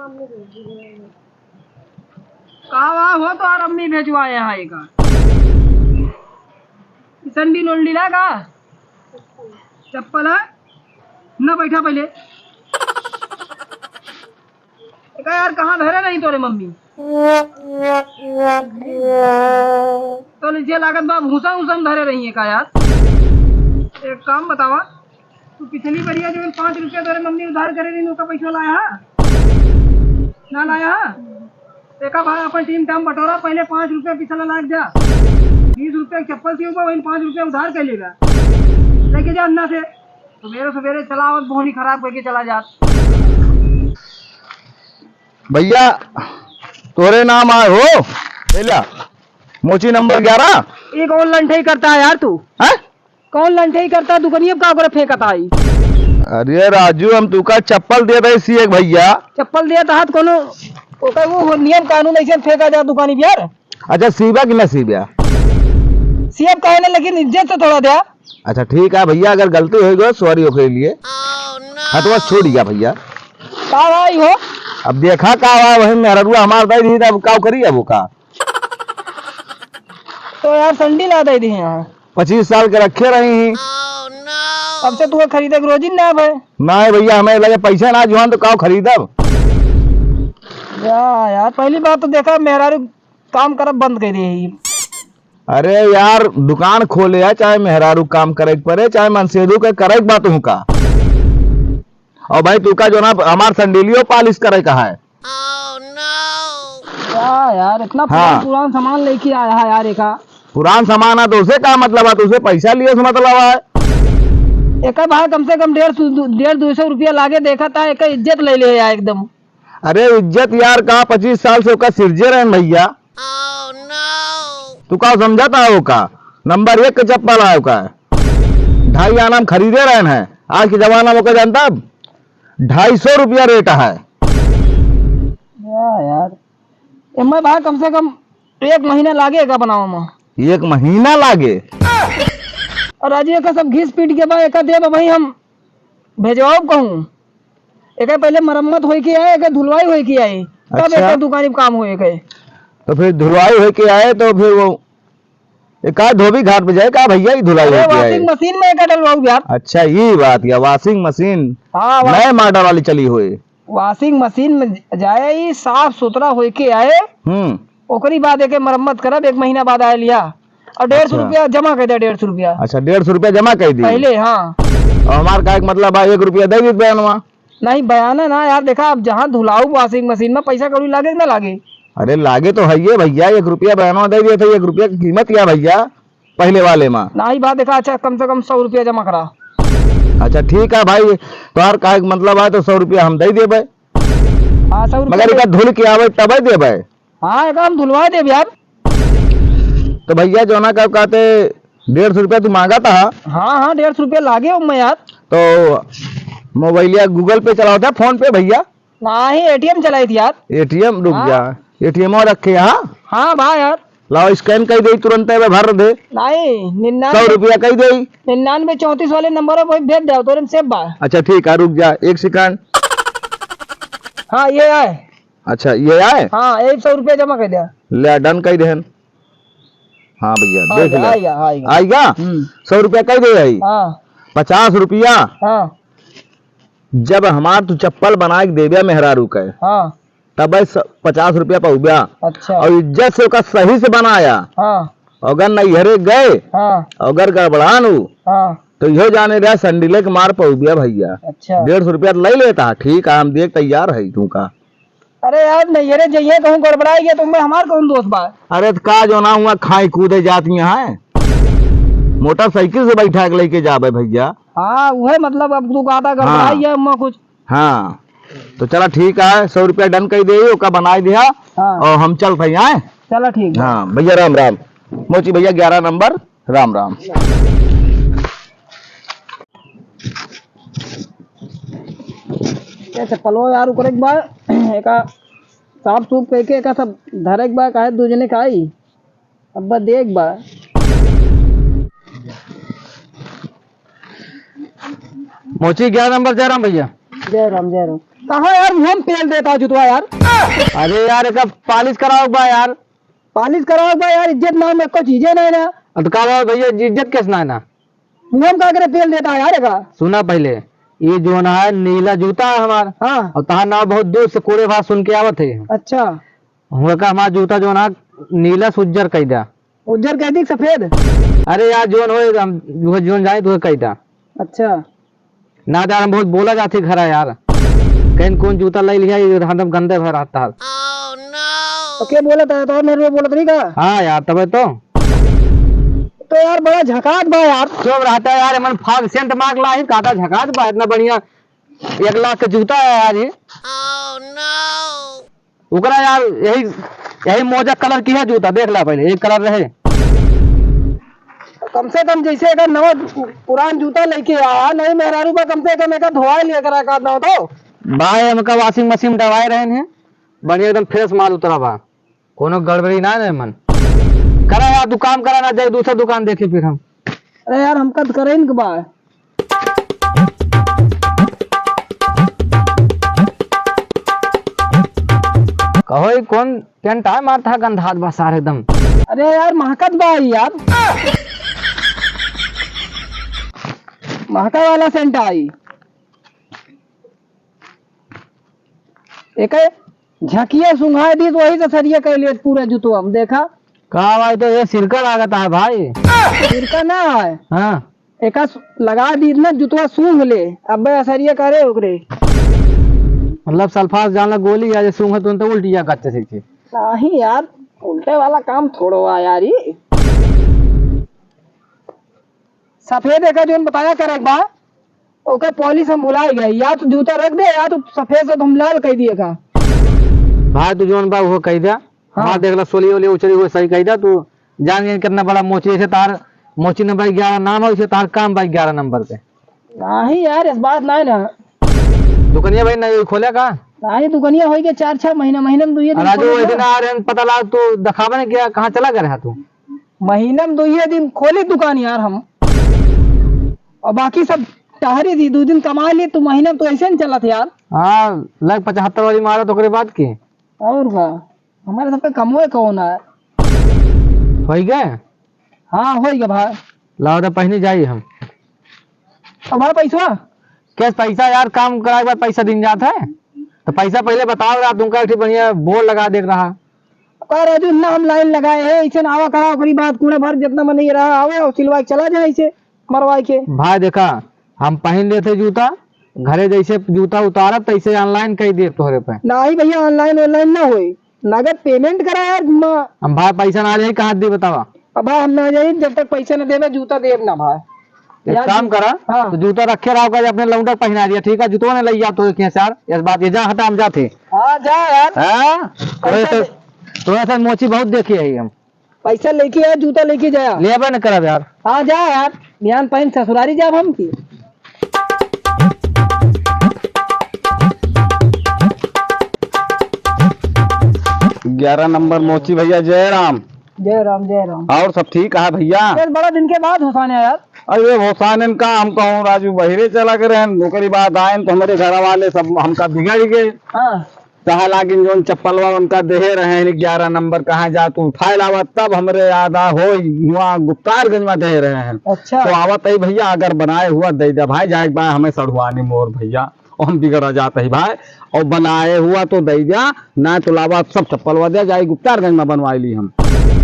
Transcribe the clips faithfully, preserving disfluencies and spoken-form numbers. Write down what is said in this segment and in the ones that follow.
कहाँ वहाँ हो तो, और अम्मी भेजवाए यहाँ एक। सैंडल ओंडल है का? चप्पल है? ना, बैठा पहले। एका यार, कहाँ धरे रही तोरे मम्मी? तो नीचे लागत बा, भूसा उसा में धरे रही है का यार? एक काम बतावा, तू पिछली बढ़िया जो पाँच रुपया तोरे मम्मी उधार करे रही, ओका पैसा लाया हा? ना लाया हा? एका भाई, अपन टीम टाम बटोरा, पहले पाँच रुपया पिछला लाग जा, बीस रुपया के चप्पल के ऊपर, वही पाँच रुपया उधार कर लेगा, लेके जा अन्ना से। सवेरे सवेरे चला आवत, बोहनी खराब करके चला जात। भैया, तोरे नाम आए हो? ले ला, मोची नंबर ग्यारह। ये कौन लंठई करता है यार तू? हैं? कौन लंठई करता है? दुकनिया पे का करे फेंकता है? अरे राजू, हम तुका चप्पल देत है सी एक भैया। चप्पल देत है तो कोनो ओकर वो हो, नियम कानून ऐसे फेंका जा दुकानी पे यार। अच्छा, सीबा कि ना सीबा? सीब काहे ना, लेकिन इज्जत से थोड़ा द्या। अच्छा, ठीक है भैया, अगर गलती हो गई, सॉरी ओकरे लिए। हाँ, तो बस छोड़ दिया भैया। का भाई हो? अब देखा का हुआ, वही मेहररुआ हमार दे दी, अब का करी, अब वो का? तो यार, संडी ला दे दी यहाँ। पच्चीस साल के रखे रही ही। अब से तू खरीदे के रोजी ना भाई। ना भैया, हमें लगे पैसा ना जुआन, तो का खरीदब? या यार, पहली बात तो देखा, मेहरारू काम करब बंद कर दे ही। अरे यार, दुकान खोले है, चाहे मेहरारू काम करे के पड़े, चाहे मनसेधू के करे के बात हूँ का। और भाई, तू का जो ना हमार संडीलियो पालिश करे का है। क्या यार, इतना पुरान, हाँ। पुरान सामान लेके आया है यार, एका। पुरान सामान है तो उसे का मतलब है, तो उसे पैसा लिए से मतलब है। एका भाई कम से कम डेढ़ सौ, डेढ़ दो सौ रुपया लागे, देखा था, एका इज्जत ले ले यार एकदम। अरे इज्जत यार का, पच्चीस साल से ओका सिरजे रहन भैया। तू का समझता है ओका? नंबर एक के चप्पल है ओका। ढाई आना हम खरीदे रहन है। आज के जमाना में ओका जानता है? ढाई सौ रुपया रेट है। या यार, एमे भाई कम से कम एक महीना लागे एका बनावे में। एक महीना लागे? और राजू एका सब घिस पीट के बा, एका देब भाई हम भेजवाओ कहूँ। एका पहले मरम्मत होई के आए, एका धुलवाई होई के आए, तब अच्छा। एका दुकानी पे काम होए के। तो फिर धुलवाई होई के आए तो फिर वो एक का धोबी घाट पे जाए का भैया, ये धुलाई अरे होके आए। Washing machine में एका डलवाऊ यार। अच्छा, ये बात या washing machine हाँ, वा- नए model वाली चली हुई। Washing machine में जाए, ही साफ सुथरा होके आए, हम्म। ओकरी बाद एके मरम्मत करब, एक महीना बाद आए लिया और डेढ़ सौ अच्छा। रुपया जमा कर दे, डेढ़ सौ रुपया। अच्छा, डेढ़ सौ रुपया जमा कर दी पहले, हाँ। और हमार का एक मतलब बा, एक रुपया दे दी बयानवा। नहीं, बयाना ना यार, देखा, अब जहाँ धुलाऊ washing machine में पैसा कौड़ी लागे कि ना लागे? अरे लागे तो है ये भैया, एक रुपया बयानवा दे दिए थे, एक रुपया की कीमत क्या भैया पहले वाले में? नहीं बात देखा, अच्छा कम से कम सौ रुपया जमा करा। अच्छा ठीक है भाई, तोहार काहे के मतलब है तो सौ रुपया हम दे देबे। हाँ, सौ रुपया मगर दे- एका धुल के आवे तबे देबे। हाँ, एका हम धुलवा देब यार। तो भैया जोना का कहते डेढ़ सौ रुपया तू मांगा था। हाँ, हाँ, डेढ़ सौ रुपया लागे हो मैं यार। तो मोबाइलिया Google Pay चलावता है, PhonePe भैया? नहीं, ATM चलाई थी यार। ATM, रुक हाँ। जा, ATM और रखे, हाँ? हाँ भाई यार। लाओ, scan कर दे, तुरंत है, भर दे। नहीं, निन्यानवे सौ रुपया कर दे। निन्यानवे चौंतीस वाले नंबर पर भेज दे, तोरे में save बा। अच्छा, ठीक है, रुक जा, एक second। हाँ, ये आए। अच्छा, ये आए? हाँ, एक सौ रुपया जमा कर दिया। ले, done कर देहन। हाँ भैया, आ देख गया, ले। आ गया, आ गया। आ गया? हम्म। सौ रुपया कर दे भाई। हाँ। पचास रुपया। हाँ। जब हमार तू चप्पल बना के देबे मेहरारू के, हाँ। तब स-, पचास रुपया पउबा। अच्छा। और इज्जत से ओका सही से बनाया। हाँ। अगर नैहरे गए, हाँ। अगर गड़बड़ान उ, हाँ। तो इहो जाने रहा संडिले के मार पउबा भैया। अच्छा। डेढ़ सौ रुपया ले लेता, ठीक है, हम देख तैयार है तू का। अरे यार, नैहरे जइहे कहूँ गड़बड़ाई गया तो मैं हमार कौन दोष बा? अरे तो का जो ना हुआ खाए कूदे जाती है, मोटरसाइकिल से बैठा के लेके जाबे भैया। हाँ, उहे मतलब अब तू कहता गड़बड़ाई हाँ। है, मैं कुछ हाँ, तो चला ठीक है, सौ रुपया done कर दे, ओका बनाए दिया हाँ। और हम चलत हई, आए? चला ठीक है। हाँ, भैया राम राम। मोची भैया ग्यारह नंबर, राम राम। ये चप्पलो यार उकरे के बा, एका साफ सूफ कइके एका सब धरे के बा, काहे दू जने खाई। अब बा देख बा। मोची ग्यारह नंबर जयराम भैया। जय राम, जय राम। कहाँ यार, हम पेल देता जूतवा यार। अरे यार, एका पालिश कराओ बा यार। पालिश कराओ बा यार, इज्जत नाम में कोई चीजे नहीं ना। अब का बा भैया, इज्जत कैसे ना है ना? हम का करे पेल देता यार एका। सुना पहले, ये जो ना है नीला जूता है हमार। हाँ। और तहार नाम बहुत दूर से कूड़े भाव सुन के आवत है। अच्छा। हुआ का हमार जूता जो ना नीला से उज्जर कई दा। उज्जर कह दी कि सफेद? अरे यार, जोन होए, हम, वो जोन जाए, तो कह दा। अच्छा। ना यार, हम बहुत बोला जाते घर है यार। कहीं कौन जूता ले लिया, ये हरदम गंदे भर रहता है। तो के बोला था? तो मेरे को बोला तो नहीं कहा? हाँ यार, तबे तो। तो यार, बड़ा झकात बा यार। चुप रहता है यार, मन फाग सेंट मार ला ही, कहता झकात बा, इतना बढ़िया एक लाख का जूता है यार ये। ओकरा यार यही, यही मौजा कलर की है जूता, देख ला पहले, एक कलर रहे। कम से कम जैसे अगर नवा पुरान जूता लेके आ, नहीं मेहरारू बा, कम से कम एक धोआ लिया करा का ना तो। भाई हमका वॉशिंग मशीन में डलवाए रहे हैं, बढ़िया एकदम फ्रेश माल उतरा बा, कोनो गड़बड़ी ना है मन। करा यार, तू काम करा ना, जाए दूसरा दुकान देखे फिर हम। अरे यार, हमका तो करे इनके बा। कहो, ई कौन टेंट आय मारता है, गंधात बा सार एकदम। अरे यार, महकत बा ई यार। महका वाला सेंट आई। एके झकिया सुंघाए दी तो वही से सरिया कह लिए पूरा जुतवा में, देखा। का भाई, तो ये सिरका लागत है भाई। सिरका ना है। हाँ। एका सु-, लगा दी ना जुतवा सूंघ ले, अब असरिया करे ओकरे। मतलब सल्फास जान ला गोली है, जे सूंघे तुरंत उल्टिया करते सीखे। नहीं यार, उल्टे वाला काम थोड़ो आ यार, ये सफेद एका जोन बताया करे के बा, ओकर पॉलिश हम भुला गए। या तो जूता रख दे, या तो सफेद से हम लाल कर दिए का। भाई, तू जोन बा, वो कह दे। हाँ। हाँ, देख ला, सोली ओली उछली हुए सही कह दे। तू जान गए कितना बड़ा मोची, ऐसे तार मोची नंबर ग्यारह नाम है, उसे तार काम बा ग्यारह नंबर पे। नहीं यार, इस बात नहीं ना। दुकनिया भाई नहीं खोले का? नहीं, दुकनिया होई के चार छह महीना, महीना में दुइये दिन राजू, खोले वैसे ना। ना आ रहे हैं, पता लाग, तू दिखावे ने क्या, कहाँ चला गया रहा तू? महीना में दुइये दिन खोली दुकान यार हम, और बाकी सब टहरी दी, दो दिन कमा ली, तो महीना में तो ऐसे नहीं चलत यार। हाँ, लाख पचहत्तर वाली मारत, ओकरे बाद की? और का, हमारे सबके कमवे कौन है? होई गए? हाँ, होई गए भाई। लाओ तो पहनी जाई हम। तो भाई पैसवा? कैस पैसा यार, काम कराए के बाद पैसा दिन जात है, तो पैसा पहले बताओ यार, तुमका एक ठे बढ़िया बोर्ड लगा दे रहा। का राजू, ना हम लाइन लगाए है, ऐसे ना आवा करा, ओकरी बात कूड़ा भर जितना मन ये रहा आवे और सिलवा के चला जाए, ऐसे मरवा के। भाई देखा, हम पहन लेते जूता, घरे जैसे जूता उतारब तैसे online कई देब तोहरे पे। नाही भैया, online online ना होई, नगद payment करा यार। म- हम भाई पैसा ना जाई, कहाँ दी बतावा? अब भाई हम ना जाई, जब तक पैसा ना देबे जूता देब ना भाई। एक यार काम जू- करा, हाँ। तो जूता रखे रहा, अपने लौंडा पहना दिया, ठीक है? जूतवा ने लइया तो एक चार, इस बात ये जा हटा, हम जाते। हाँ, जा यार। हाँ? पैसा तोरे से, दे। तोरे से मोची बहुत देखी है हम। पैसा लेके आ, जूता लेके जाया। लेबे न करब यार। हाँ, जा यार, बिहान पहन ससुरारी जाब हम की। ग्यारह नंबर मोची भैया, जय राम। जय राम, जय राम। और सब ठीक है भैया? बस बड़ा दिन के बाद होसान है यार। अरे होसान इनका हम कहूँ राजू, बहिरे चला गए रहन, ओकरी बाद आयन तो हमरे घर वाले सब हमका बिगड़ गए। हाँ। कहा लागिन जौन चप्पलवा उनका देहे रहे हैं ग्यारह नंबर, कहाँ जा तू उठाए लावा, तब हमरे याद आ हो हुआ गुप्तारगंज में देहे रहे हैं। अच्छा। तो आवत है भैया, अगर बनाए हुआ दे दे भाई, जाए के बाद हमें सड़ुआनी मोर भैया, और हम बिगड़ा जात है भाई, और बनाए हुआ तो दे दिया, ना तो लावा सब चप्पलवा दे जाए गुप्तारगंज में बनवाई ली हम।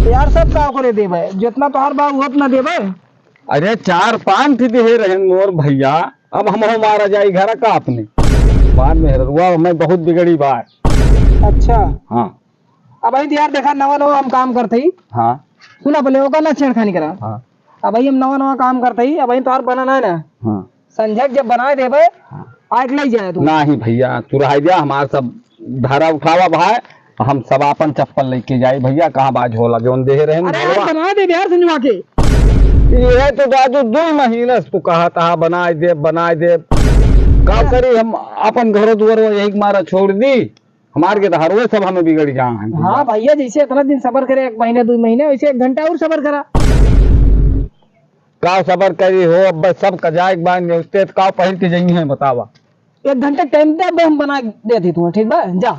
यार सब का करे देबे, जितना तोहार बा उतना देबे। अरे चार पाँच ठे देहे रहन मोर भैया, अब हम हमारा जाई घर का अपने। बार मेहररुआ मैं बहुत बिगड़ी बार। अच्छा। हाँ। अब भाई यार देखा नवा नवा हम काम करते ही। हाँ। सुना पहले ओका ना छेड़खानी करा। हाँ। अब भाई हम नवा नवा काम करते ही, अब भाई तोहार बना ना है ना। हाँ। संझक जब बनाए देबे, हाँ। आज ले जाए तू। नाही भैया, तू रह जा, हमार सब धरा उठावा भाई, हम सब आपन चप्पल लेके जाई भैया, कहाँ बाज होला जौन देहे रहे अरे यार, भैया। बना दे यार संजवा के। ये तो दादू दो महीना से तू कहा था बनाए दे, बनाए दे। का करी हम आपन घरो दुआरो यही मारा छोड़ दी, हमार के तो हरवे सब हमें बिगड़ गया है भैया। हाँ भैया, जैसे इतना दिन सबर करे, एक महीना दो महीना, वैसे एक घंटा और सबर करा। का सबर करी हो, अब बस सब का जाए के बाद न्योते तो का पहन के जाई हैं बतावा। एक घंटा टाइम दे, अब हम बना देत ही तुम्हें, ठीक बा? जा।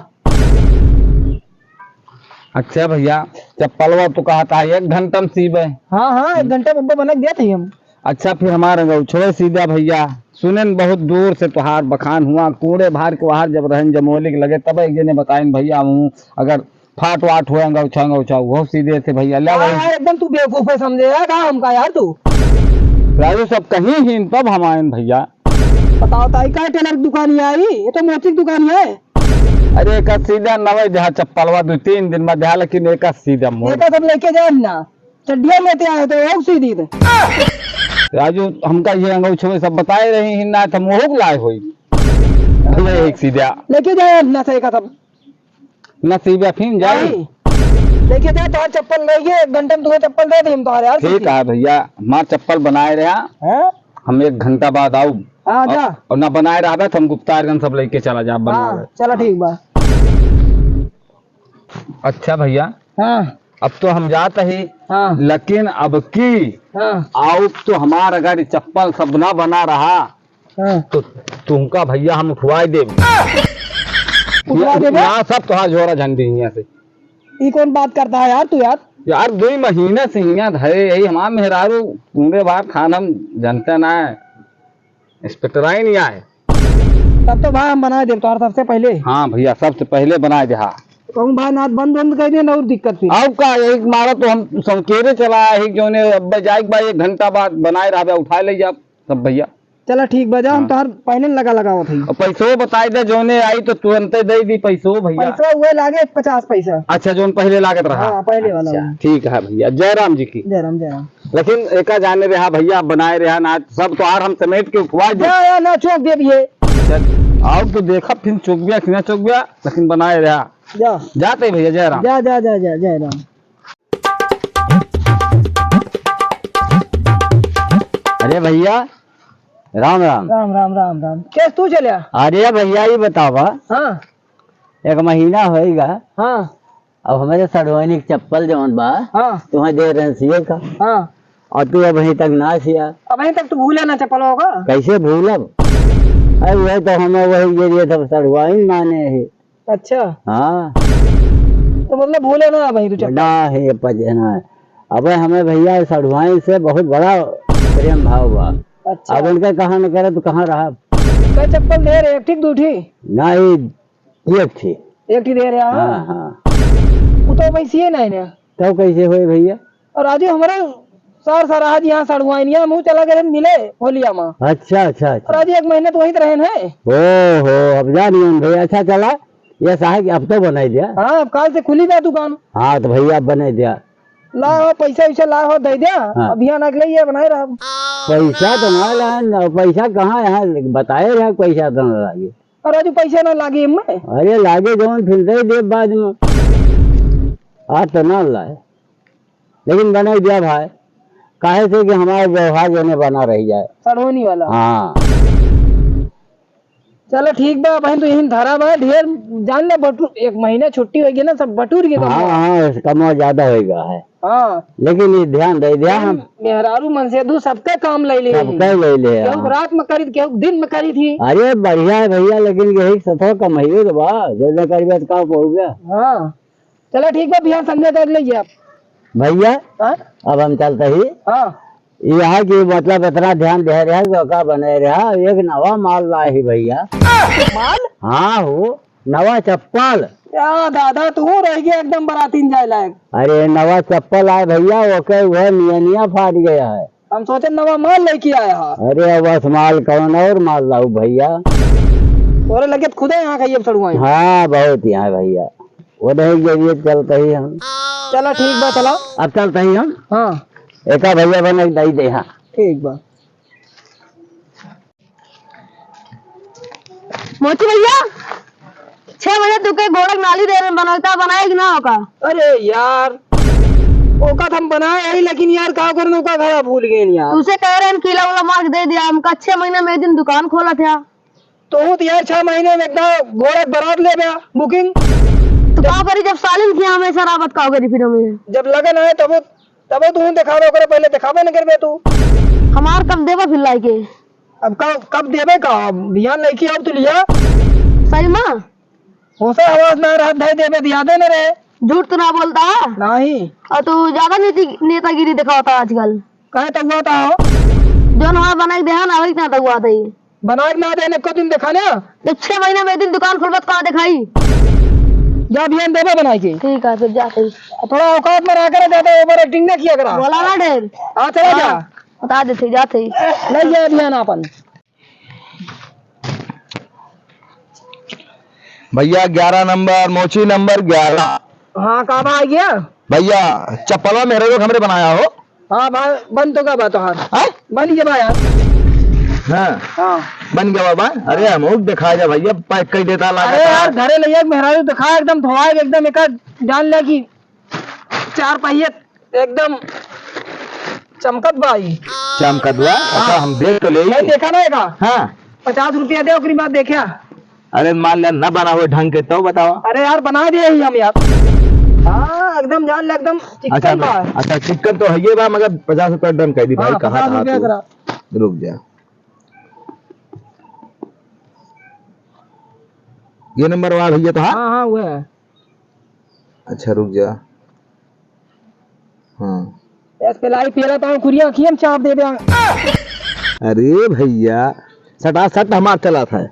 अच्छा भइया, चप्पलवा तो कहत है एक घंटा में सीबे। हाँ, हाँ, एक घंटा में बना देत ही हम। अच्छा, फिर हमार अंगौछवे सीबा भइया। सुनेन बहुत दूर से तोहार बखान हुआ, कूड़े भार के वहार जब रहन जमोली के लगे, तब एक जने बताइन भइया, हूँ अगर फाट वाट हुआ अंगौछा अंगौछा, वो सीबे थे भइया, ले हाँ भाई। यार, एकदम तू बेवकूफ है, समझे यार, का हमका यार तू? राजू, सब कहीं ही तब हम आएन भइया। बताओ ताई, का टेलर की दुकान ही आई? ये तो मोची की दुकान ही है। अरे, एक सीबा नवे देहा चप्पलवा, दो तीन दिन में देहा, लेकिन एक सीबा मोर। ये तो सब लेके जाए ना, चड्डिया लेते आए तो एक सीबी दे। राजू, हमका ये अंगौछवे सब बताए रही ही ना, तो हम वहू के लाए होई। भइया, एक सीबा। लेके जाए ना, सही का सब। ना सीबा फिन जाई। नहीं। लेके जा, तोहार चप्पल लेके, एक घंटे में तुहें चप्पल दे देम तोहार यार, ठीक सीबी। है भइया, हमार चप्पल बनाए रहा। हैं? हम एक घंटा बाद आऊ। हाँ, और, जा। और ना बनाए रहबे तो हम गुप्तारगंज सब लेके चला जाब बनवावे। हाँ, चला ठीक बा। अच्छा भइया, हाँ। अब तो हम जात ही, हाँ। लेकिन अब की हाँ। आऊ तो हमार अगर चप्पल सब ना बना रहा, हाँ। तो तुमका भइया हम उठवाए देब। उठवा देबे? ना, सब तोहार झोरा झंडी हियाँ से। ई कौन बात करता है यार तू यार? यार, दो ही महीने से हियाँ धरे, यही हमार मेहरारू पूरे बार खान हम जानते ना है, इंस्पेक्टर आई नहीं आए। तब तो भाई हम बनाए देब तोहार सबसे पहले। हाँ भइया, सबसे पहले बनाए दे, हाँ। कहूँ भाई नाच बंद बंद कर दिया ना, और दिक्कत फिर। अब का, यही मारा तो हम संकेरे चला है, जो ने अब जाए के बाद एक घंटा बाद बनाए रहबे, उठाए ले जाब सब भइया। चला ठीक बा, जा, हम हाँ। तोहार पहले लगा लगावत हई। और पैसो बताई दे, जोने आई तो तुरंते दे दी पैसो भइया। पैसा हुए लागे पचास पैसा। अच्छा, जोन पहले लागत रहा। हाँ, पहले वाला अच्छा, वाला। ठीक है भइया, जय राम जी की। जय राम, जय राम। लेकिन एका जाने रहा भइया, बनाए रहा ना, सब तोहार हम समेट के उठवा दे। जा, जा, ना चौक दे दिए। चल, आओ तो देखा फिर चौक गया कि ना चौक गया, लेकिन बनाए रहा। जा। जाते भइया, जय राम। जा, जा, जा, जा, जय राम। अरे भइया, राम राम। राम, राम, राम, राम। कैस तू चल्या? अरे भइया, ई बतावा। हाँ। एक महीना होइगा। हाँ। अब हमरे सड़वानी के चप्पल जौन बा, हाँ। तुहें दे रहन सिए का। हाँ। और तू अबहीं तक ना सिया। अबहीं तक तू भूला ना चप्पल होगा? कैसे भूलब? अरे वही तो हमें वही ये, ये सब सड़वाइन माने है। अच्छा। हाँ। तो मतलब भूले ना भाई तू चप्पल? ना है, पजे ना है। अबे हमें भइया सड़ुआइन से बहुत बड़ा प्रेम भाव बा। अच्छा। अब उनका कहाँ न करे तो कहाँ रहा? कै चप्पल दे रहे, एक ठी, दू ठी? ना, ये एक ठी। एक ठी दे रहे, हाँ? हाँ, हाँ। वो तो वैसे ही नहीं ना। तब कैसे होए भइया? और राजू, हमरे सार सार आज यहाँ सड़ुआइनिया मुँह चला गए मिले होलिया में। अच्छा, अच्छा, अच्छा। और राजू एक महीना तो वहीं रहे हैं। ओ हो, अब जानिए भइया, अच्छा चला, ये साहब अब तो बनाई दिया। हाँ, अब काल से खुली बा दुकान। हाँ, तो भइया अब बनाई दिया। ला हो, पैसा वैसा ला हो, दे दिया। हाँ। अब यहाँ ना ले, ये बनाए रहा। पैसा तो ना ला, ना, पैसा कहाँ यहाँ बताए रहा, पैसा तो ना लागे। और राजू पैसा ना लागे इनमें। अरे लागे जौन फिर दे दे बाद में। आज तो ना लाए। लेकिन बनाई दिया भाई, काहे से कि हमारा व्यवहार जौने बना रह जाए। सड़ोनी वाला। हाँ। चलो ठीक बा, बहन तो यही धरा बा, ढेर जान ले बटू, एक महीना छुट्टी होइगी ना, सब बटूर के हाँ, हाँ, कमवा ज्यादा होइगा है। हाँ। लेकिन ये ध्यान दे दिया हम। मेहरारू मन से दू सबका काम ले ले। सबका ले ले, केहू हाँ। रात में करी, केहू दिन में करी थी। अरे बढ़िया है भइया, लेकिन यही सथवा कमाइए तो बा, जब न करिए तो का हो गया। हाँ। चला ठीक बा, बिहान संझा तक ले जाब। भइया, हाँ? अब हम चलते ही। हाँ। यहाँ की मतलब इतना ध्यान दे रहा है, तो का बने रहा, एक नवा माल ला ही भइया। माल? हाँ हो, नवा चप्पल। या दादा, तू रह गया एकदम बरातीन जाए लायक। अरे नवा चप्पल आए भइया, ओके वह नियनिया फाट गया है। हम सोचे नवा माल लेके आया है। अरे बस माल कौन और माल लाऊ भइया। तोरे लगे तो खुदे यहाँ खाइए सड़ुआई। हाँ, बहुत यहाँ भइया। वो नहीं जरूरत चलते ही हम। चला ठीक बा, चला। अब चलते ही हम। हाँ। एका भइया बने दई दे, हाँ। ठीक बा। मोची भइया, छह बजे तुके गोरख नाली दे रहे बनौता बनाए कि ना ओका? अरे यार, ओका तो हम बनाए है, लेकिन यार का करन ओका घरा भूल गए यार। तुसे कह रहे हैं किला उला मार के दे दिया, हमका छह महीना में एक दिन दुकान खोला था। तो हूँ तो यार छह महीने में एकदम गोरख बरात ले गया booking। तो का करी जब सालिन किया हमें शराबत का करी फिर हमें? जब लगन आए तब, तब तू हूँ दिखावे ओकरे, पहले दिखावे न करबे तू। हमार कब देबा फिर लाइके? अब कब, कब देबे का? अब बिहान लइके आओ तो लिया। सही मा? होसे आवाज ना रहत है, देबे दिया दे न रे। झूठ तो ना बोलता। नहीं। और तू ज्यादा नीति, नेतागिरी दिखावता आजकल। काहे तगुआता हो? जौन हमार बनाई देहा ना, वही ना तगुआता ही। बनाई ना देने को दिन देखा ना। जब छह महीने में एक दिन दुकान खोलबत का दिखाई। जा बिहान देबे बनाई के। ठीक है, फिर जाते ही। थोड़ा औकात में रह कर जाता, over acting ना किया करा। बोला ना ढेर। हाँ, चला जा। हाँ, बता देते, जाते ही। ले जा बिहान अपन। भैया, ग्यारह नंबर, मोची नंबर ग्यारह। हाँ, का बा आ गया? भैया, चप्पलवा मेरे लोग हमरे बनाया हो। हाँ भाई, बन तो का बा तोहार? हाँ? बन गया बा यार। हाँ। हाँ। बन गया बा। अरे, हम लोग दिखा जा भैया, pack कर देता लागा अरे था। यार, घरे ले एक मेहरारू दिखा, एकदम धोआ के, एकदम एक जान ले कि चार पहिए एकदम चमकत बा ई। चमकत बा? अच्छा, हाँ। हम देख तो ले। नहीं देखा ना एका? हाँ। पचास रुपया दे, ओकरी बाद देखा। अरे मान ले ना बना हुए ढंग के, तो बताओ। अरे यार, बना दिए ही हम यार। हाँ, एकदम जान ले, एकदम चिक्कन अच्छा, बा। अच्छा, चिक्कन तो है ये बा, मगर पचास रुपया done कर दी भाई, हाँ, कहा पचास था रुपया तू? करा। रुक जा। ये नंबर वाला भैया तो हाँ? हाँ, हाँ, वो है। अच्छा, रुक जा। हाँ। एस पे लाई पेला तो कुरिया अखियम चाप दे दे। अरे भैया, सटासट हमार चला था।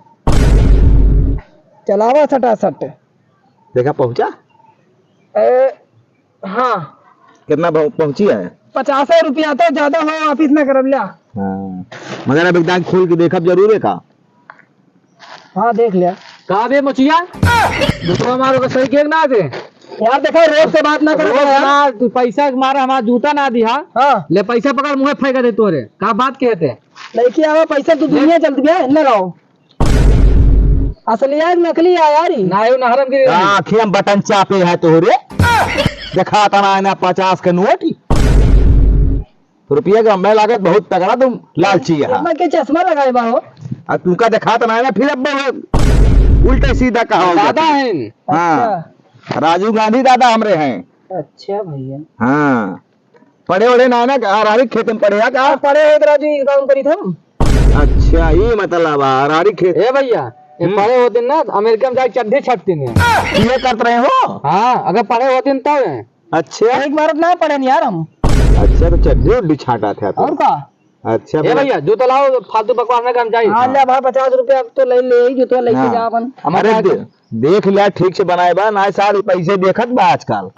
चलावा सटासट। देखा पहुँचा? ए, हाँ। कितना भाव पहुँची है? पचास रुपया तो ज्यादा हो, वापिस ना करब ल्या। हाँ। मगर अब एक दाग खोल के देखब जरूर है का? हाँ, देख लिया। का बे मोचिया? दूसरा मारो का सही केक ना दे। यार देखा, रोज से बात ना करो रोज यार। ना, तू पैसा के मारा हमारा जूता ना दिया। हाँ। ले पैसा पकड़, मुँहे फेंक दे तोरे। का बात कहते? लड़की आवा पैसा, तू दुनिया चलती है, ना लाओ। असली है, नकली है यार ई। ना, ये नहरम की का आँखें में बटन चापे है तोहरे? देखा तना है ना पचास के नोट। रुपया के हमें लागत बहुत तगड़ा तुम लालची है। चश्मा के चश्मा लगाए बा हो। आ तुमका देखा तना है ना फिर अब बहुत उल्टे सीधा कहा हो दादा जाता। हैं। हाँ। अच्छा। राजू गांधी दादा हमरे हैं। अच्छा भैया। हाँ। पढ़े वढ़े ना, ना, आरारी खेत में पढ़े, या का? हाँ, पढ़े हैं तो राजू, ये काम करी था हम। अच्छा, ये मतलब, आरारी खेत। ए भैया, ये हम्म। पढ़े होते ना, तो अमेरिका में जाके चड्ढे छाटते हैं। ये करत रहे हो? हाँ, अगर पढ़े होते ना तब हैं। अच्छा। एक बार ना पढ़े नहीं यार हम। अच्छा, तो चड्ढे उड्ढे छाटा था तो। और का? अच्छा, ए भैया। भैया, जूता लाओ, फालतू बकवास ना करना चाहिए। हाँ, हाँ। ले भाई, पचास रुपया तो ले ले, जूता लेके हाँ। जा अपन। अरे, हमारे दे-, देख लिया, ठीक से बनाए बा, ना सार पैसे देखत बा आजकल।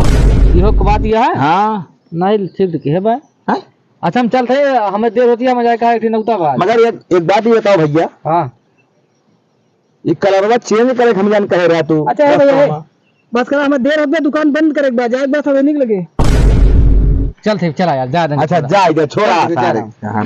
इहो के बात यह है? हाँ। नहीं, सिद्ध के है बा। हैं? अच्छा, हम चलते हैं, हमें देर होती है, हम जाए कहा एक ठे नौता बा। मगर एक, एक बात ये बताओ भैया। हाँ। ये कलरवा change करे के हम जान कहे रहा तू। अच्छा, है भैया, है। बस करा, हमें देर होती है, दुकान बंद करे के बाद, जाए के बाद सब निकल गए। चल ठीक, चला यार, जा दे, अच्छा, चला। जा इधर, छोड़ा चल, सारे। चला। हाँ।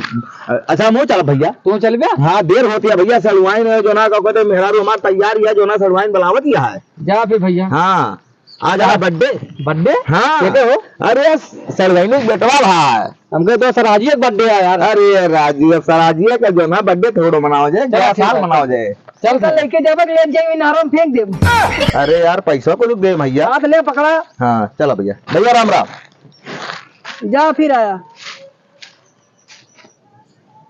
अच्छा, हम चल भैया। तू चल बे? हाँ, देर होती है भैया, सड़वाइन है जो ना, का कहते मेहरारू हमार तैयार ही है जो ना, सड़वाइन बुलावत ही है। जा फिर भैया। हाँ, आज हाँ। हमारा birthday। Birthday? हाँ। केके हो? अरे, सड़वाइन के बेटवा भाई। हमके तो सराजिया के birthday है यार। अरे, राजिया, सराजिया का जो ना birthday थोड़ो मनाओ जाए, चल, नया ठीक साल है। मनाओ जाए। चल, चल, लेके जाबे, ले जाइए, इनारो में फेंक देब। अरे यार, पैसा को दे भैया। हाथ ले पकड़ा। हाँ, चला भैया। भैया, राम राम। जा, फिर आया।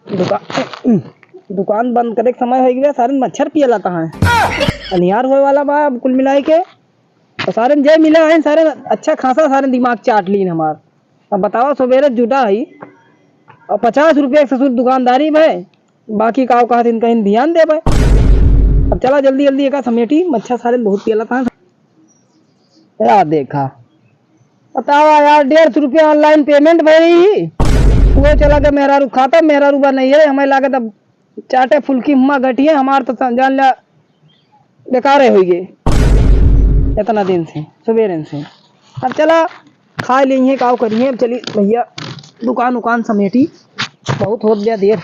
दुका-, दुकान बंद करे के समय हो गया, सारे मच्छर पियलाता है। अनियार होए वाला बा, अब कुल मिलाए के। तो सारे जय मिला है, सारे अच्छा खासा सारे दिमाग चाट लीन हमार। अब बताओ, सबेरे जुटा है और पचास रुपया के ससुर दुकानदारी में, बाकी काव कहत इनका इन ध्यान देबे। अब चला जल्दी जल्दी एका समेटी, मच्छर सारे बहुत पियलाता है। या देखा, बतावा यार, डेढ़ सौ रुपया online payment भरी, वो चला गया मेहरारू खाता, मेहरारू बा नहीं है, हमें लागत अब चाटे फुल्की हुआ घटिए, हमार तो जान ला बेकार होइ गए इतना दिन से, सुबेरे से। अब चला खा लेइहे, काव करिए। अब चली भैया, दुकान उकान समेटी, बहुत होत गया देर।